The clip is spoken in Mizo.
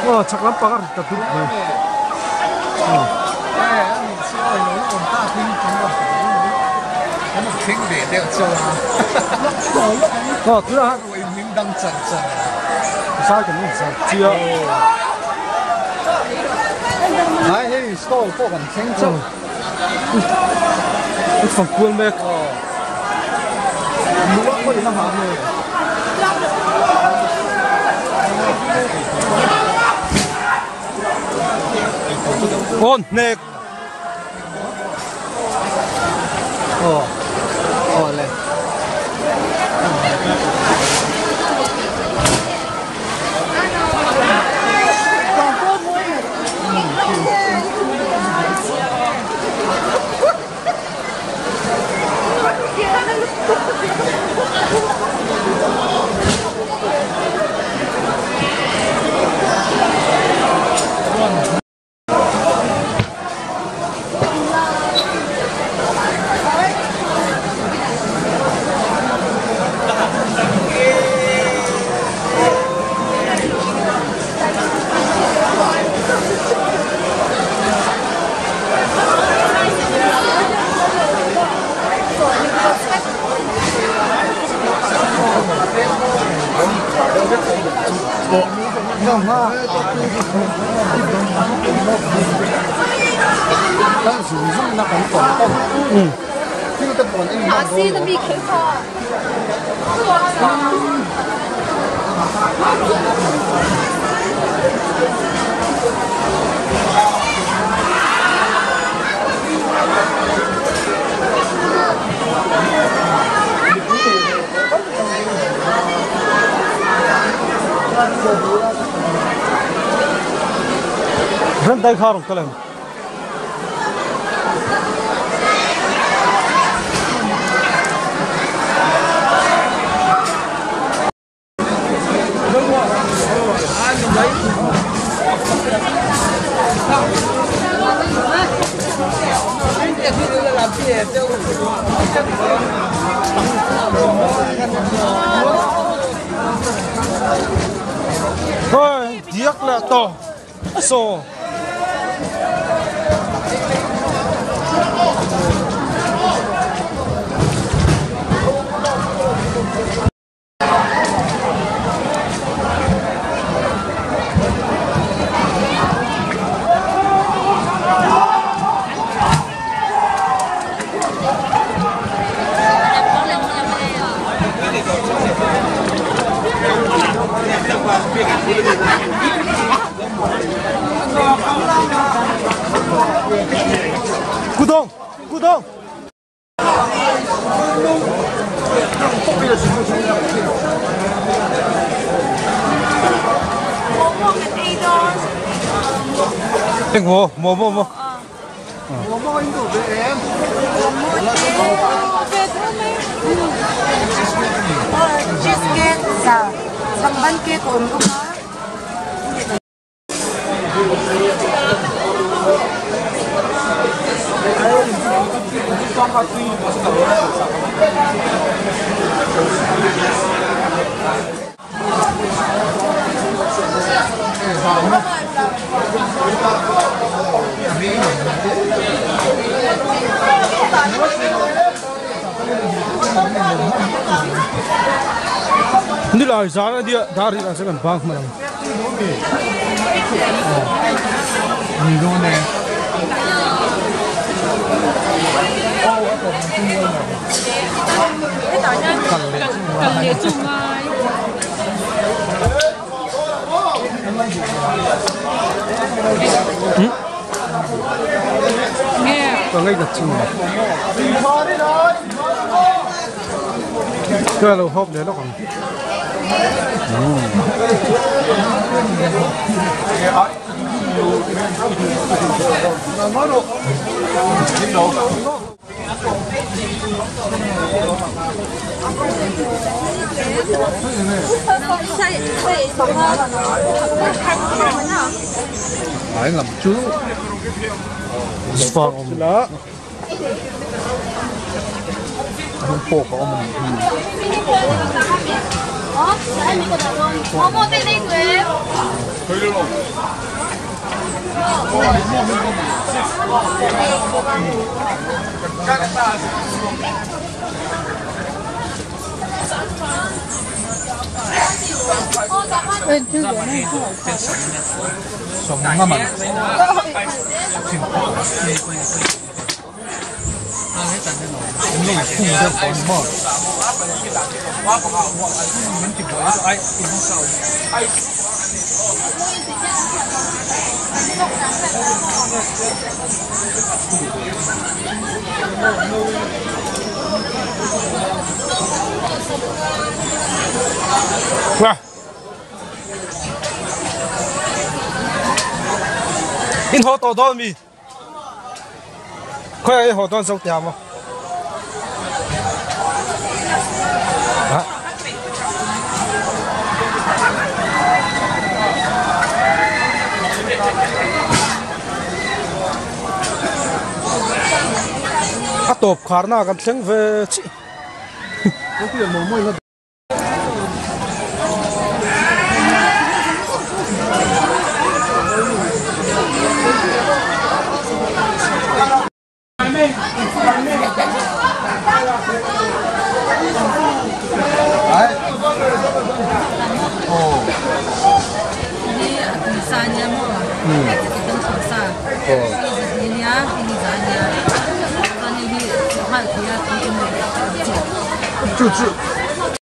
Aw chhak lampang a ri ta dup mai. Aw tunah zai kan in zai chiah. Fang kual mek. Awn hnek. Aw aw le. Ran dai kha rong kalem. Thôi, tiếc là to. Sổ. Cú đông, cú đông. Eng maw, maw maw maw. Cheesecake sa chhangban cake a awm bawk a. Nilai zan a nia dar hi ah chuan kan bang hman ang. Ka ngaih dat chu ka lo hawp leh lawk ang. Fang awm la. In haw tawh dawn mi? Khawiah i haw dawn zo tia maw? A tawp kharna kan thleng ve chiah. Chu chu.